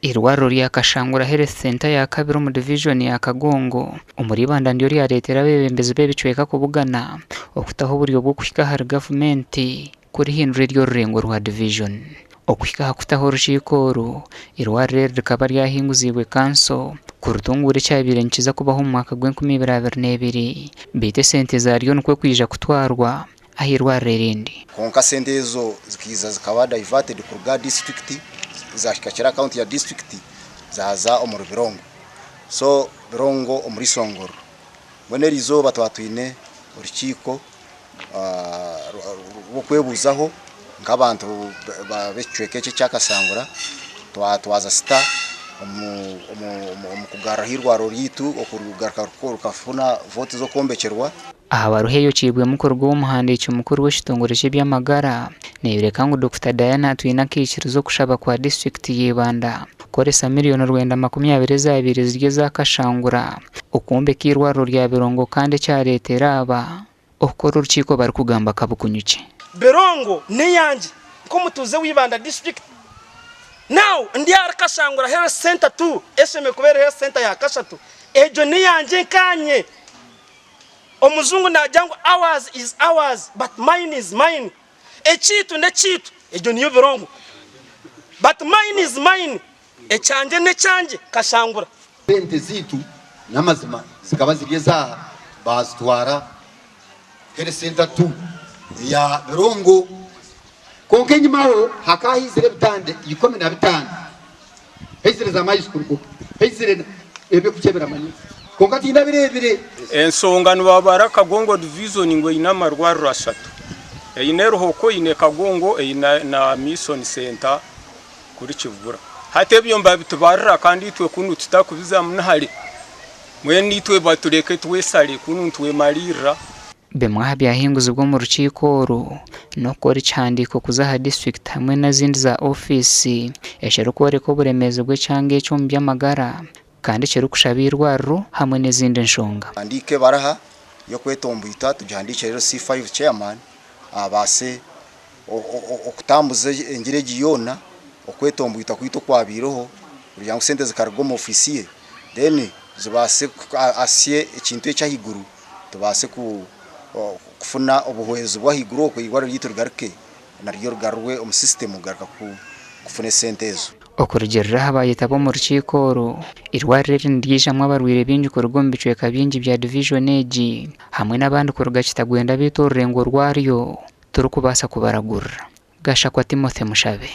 Eirwariro rya Kashangura Health Centre ya kabiri omu divijoni ya Kagongo omuri Ibanda niryo ryareetera abeebembezi b'ebicweka kubugana okutaho oburyo bw'okuhika ahari gavumenti kurihindura eri orurengo rwa divijoni. Okuhika aha kutaho orukiiko oru, eirwariro eri rikaba ryahinguziibwe kanso kuritunguura ekyabaire nikiza kubaho omu mwaka gw'enkumi ibiri abiri n'ebiri beitu esente zaaryo nikwo kwija kutwarwa aha irwariro erindi. Kwonka sente ezo zikaija zikaba diverted kuruga aha disiturikiti zahika kira akaunti ya disiturikiti zaza omuri Birongo. So Birongo omuri Isongororo. Mbwenu erizooba twaba twine orukiiko rw'okwebuuzaho nk'abantu b'ekicweka eki ekya Kasangura twatwaza sita omu kugaruraho eirwariro ryaitu okugaruka rikafuna vooti z'okwombekyerwa. Aha baruha eyokiibwemu kuruga ow'omuhandiiki mukuru w'ekitongore ky'eby'amagara neeyoreka ngu Dokita Diana Atwine akaikiriza okushaba kwa disiturikiti ya Ibanda kukoresa miriyoni 920 ezaabaire ziri eza Kashangura okwombeka eirwariro rya Birongo kandi ekyareetera aba okukora orukiiko barikugamba kabukunyukye. Birongo n'eyangye nk'omutuuze w'Ibanda district. Now ndi ahari Kashangura Health Centre tu eshemereire kuba eri Health Centre ya kashatu. Egyo n'eyangye nkaanye. Omujungu naagira ngu ours is ours but mine is mine. Ekyaitu n'ekyaitu, egyo niyo Birongo. But mine is mine, ekyangye n'ekyangye, Kashangura. Sente zaitu n'amazima zikaba ziri ez'aha, baazitwara Health Centre tu eya Birongo. Kwonka enyimaho hakaba haizire ebitanda 15, haizire za mayisikuruko, haizire eby'okukyebera amanyo, kwonka tindabireebire. Ensonga nibabara Kagongo Divizoni ngu eine amarwariro ashatu, eine Ruhoko, eine Kagongo, eine na Mission Centre kuri Kivura. Hati ebyo nibabitubarira kandi itwe kunu tutakubizamu nihare, mbwenu itwe batureke twesare kunu nitwemariirira. Bimwe aha byahinguzibwa omu rukiiko oru n'okukora ekihandiiko kuza aha disiturikiti hamwe n'ezindi za ofiisi ekirikworeka oburemeezi bw'ekyanga eki omu by'amagara kandi kirikushaba eirwariro hamwe n'ezindi nshonga. Tuhandiike ebaraha y'okwetomboita tugihandiikire LC5 chairman abaase okutambuza engira egi yoona okwetomboita kwaitu okwabaireho kugira ngu sente zikaruga omu ofiisi ye then zibaase asye ekintu eki ahaiguru tubaase kufuna obuhwezi bw'ahaiguru okwo eirwariro ryaitu rigaruke naryo rigarurwe omu system kugaruka kufuna esente ezo. Okurugiirira aha baayetaba omu rukiiko oru, eirwariro eri niryijamu abarwaire baingi kuruga omu bicweka bingi bya divijoni egi hamwe n'abandi kuruga Kitagwenda beitu orurengo rwaryo turikubaasa kubaragurira. Gashakwa Timothy Mushabe.